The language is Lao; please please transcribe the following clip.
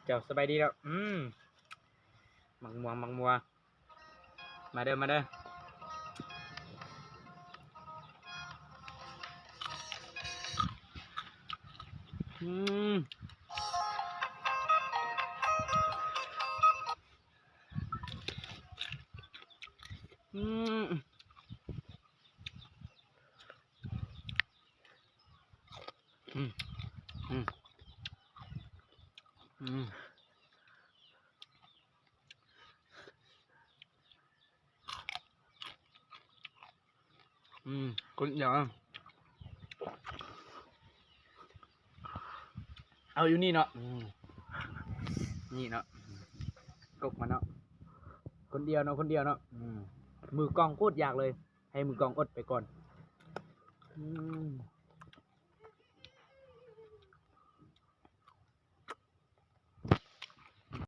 ເຈົ້າສະບາຍດີເນາະ ອືມ ໝາກມ່ວງ ໝາກມ່ວງ ມາເດີ ມາເດີ ອືມ ອືມ ອືມ ອືມ ອືມ ອືມ ຄົນດຽວ ເອົາຢູ່ນີ້ເນາະ ອືມ ນີ້ເນາະ ກົກມາເນາະ ຄົນດຽວເນາະ ຄົນດຽວເນາະ ອືມ ມືກ້ອງໂຄດຢາກເລີຍ ໃຫ້ມືກ້ອງອົດໄປກ່ອນ ອືມ.